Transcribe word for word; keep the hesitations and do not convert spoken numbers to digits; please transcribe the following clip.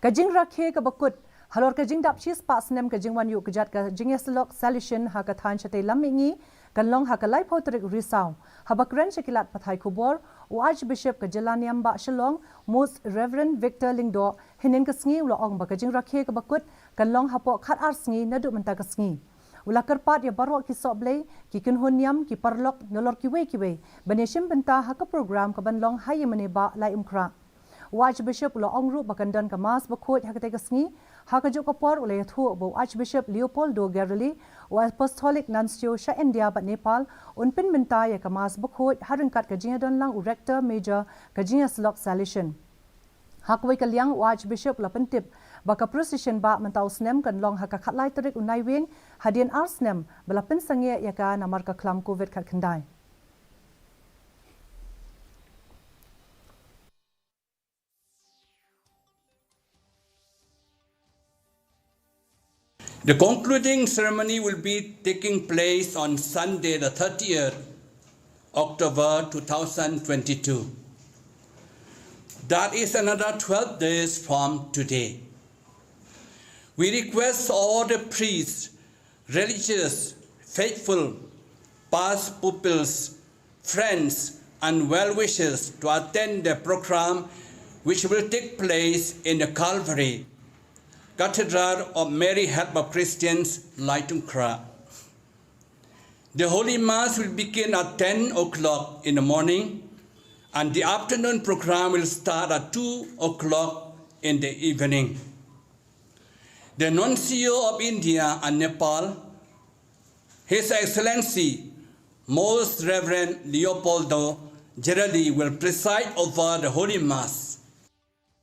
Ka jingrakhe kaba kut halor ka jingdap shispah snem ka jingwan ïuh kjat ka jingïasyllok Salesian ha ka thaiñ shatei lam mihngi kan long ha ka laiphew tarik Risaw. Haba kren sha ki lad pathai khubor, u Archbishop ka jylla niam bah Shillong, Most Reverend Victor Lyngdoh, hynnin ka sngi u la ong ba ka jingrakhe kaba kut kan long hapoh khatar sngi naduh mynta ka sngi. U la kyrpad ïa baroh ki sohblei, ki kynhun niam, ki paralok nalor kiwei kiwei ban ïashim bynta ha ka program kaban long ha Ïingmane Bah Laitumkhrah. U Archbishop u la ong ruh ba kan don ka Mass bakhuid ha katei ka sngi. Ha kajuh ka por u la ïathuh ba u Archbishop Leopoldo Gerelli, u Apostolic Nuncio sha India bad Nepal, un pynmynta ïa ka Mass bakhuid ha ryngkat ka jingïadonlang u Rector Major ka jingïasyllok Salesian. Ha kawei ka liang, u Archbishop u la pyntip ba ka procession bah mynta u snem kan long ha ka khatlai tarik u Naiwieng, hadien ar snem ba la pynsangeh ïa ka namar ka khlam Covid khatkhyndai. The concluding ceremony will be taking place on Sunday, the thirtieth October two thousand twenty-two. That is another twelve days from today. We request all the priests, religious, faithful, past pupils, friends, and well-wishers to attend the program which will take place in the Calvary Cathedral of Mary Help of Christians, Laitumkhrah. The Holy Mass will begin at ten o'clock in the morning, and the afternoon program will start at two o'clock in the evening. The Nuncio of India and Nepal, His Excellency Most Reverend Leopoldo Gerelli, will preside over the Holy Mass.